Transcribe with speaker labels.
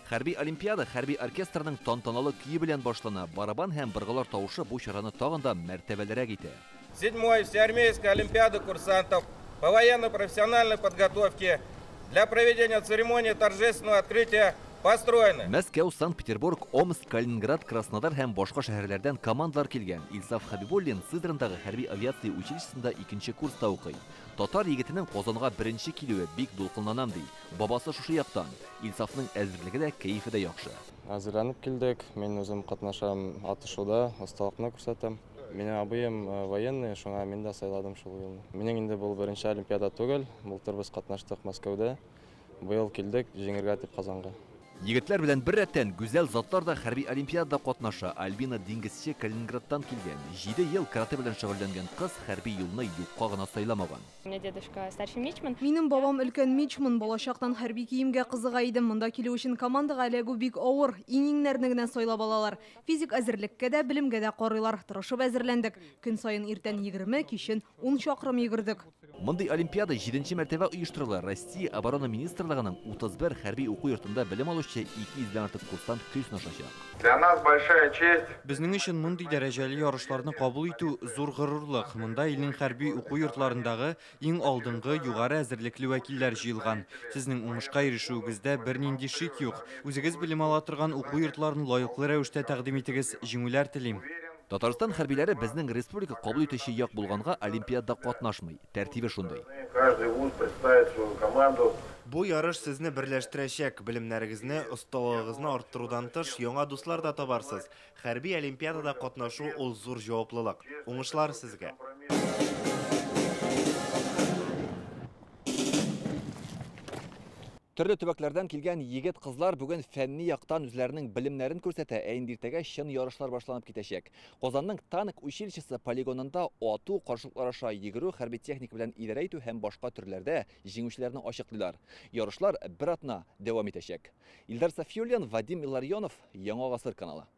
Speaker 1: Хәрби олимпиада хәрби оркестрның тантаналы көе белән башлана. Барабан һәм быргылар тавышы бу чараны тагын да мәртәбәлерәк итә.
Speaker 2: Седьмой всеармейской олимпиады курсантов по военно-профессиональной подготовке для проведения церемонии торжественного открытия построены.
Speaker 1: Мәскәү, Санкт-Петербург, Омск, Калининград, Краснодар һәм башка шәһәрләрдән командалар килгән. Илсаф Хәбибуллин Сызрандагы хәрби авиация училищесында икенче курста укый. Татар егетенең Казанга беренче килүе, бик дулкынланам ди. Бабасы шушы яктан. Илсафның әзерлеге дә, кәефе дә яхшы.
Speaker 3: Әзерләнеп килдек. Мин үзем катнашам атышуда, осталыкны күрсәтәм. Минем абыем военный, шуңа мин дә сайладым шул юлны. Минем инде бу беренче олимпиада түгел. Былтыр без катнаштык Мәскәүдә. Быел килдек җиңергә дип Казанга.
Speaker 1: Егетләр белән беррәттән гүзәл затлар да хәрби олимпиадада катнаша. Альбина диңгезче Калининградтан килгән. 7 ел каратэ белән шөгыльләнгән кыз хәрби юлны юкка гына сайламаган.
Speaker 4: У меня дедушка старший мичман.
Speaker 5: Минем бабам өлкән мичман, балачактан хәрби киемгә кызыга идем. Монда килү өчен командага эләгү бик авыр. Иң-иңнәрне генә сайлап алалар. Физик әзерлеккә дә, белемгә дә карыйлар. Тырышып әзерләндек. Көн саен иртән 20, кичен 10 чакрым йөгердек.
Speaker 1: Мондый олимпиада 7нче мәртәбә оештырыла. Россия оборона министрлыгының 31 хәрби уку йортында белем алучы 200 дән артык курсант көч сынашачак.
Speaker 2: Для нас большая честь.
Speaker 6: Безнең өчен мондый дәрәҗәле ярышларны кабул итү зур горурлык. Монда илнең хәрби уку йортларындагы иң алдынгы югары әзерлекле вәкилләр җыелган. Сезнең уңышка ирешүегездә бернинди шик юк. Үзегез белем ала торган уку йортларын лаеклы рәвештә тәкъдим итегез. Җиңүләр телим.
Speaker 1: Татарстан хәрбиләре безнең республика кабул итүче як булганга олимпиадада катнашмый. Тәртибе шундый.
Speaker 2: Каждый вуз представит свою команду.
Speaker 7: Бу ярыш сезне берләштерәчәк. Белемнәрегезне, осталыгыгызны арттырудан тыш, яңа дуслар да табарсыз. Хәрби олимпиадада катнашу ул зур җаваплылык. Уңышлар сезгә.
Speaker 1: Төрле төбәкләрдән килгән егет-кызлар бүген фәнни яктан үзләренең белемнәрен күрсәтә, ә инде иртәгә чын ярышлар башланып китәчәк. Казанның танк училищесы полигонында ату, каршылыклар аша йөгерү, хәрби техника белән идарә итү һәм башка төрләрдә җиңүчеләрне ачыклыйлар. Ярышлар бер атна дәвам итәчәк. Илдар Сафиуллин, Вадим Илларионов, Яңа Гасыр каналы.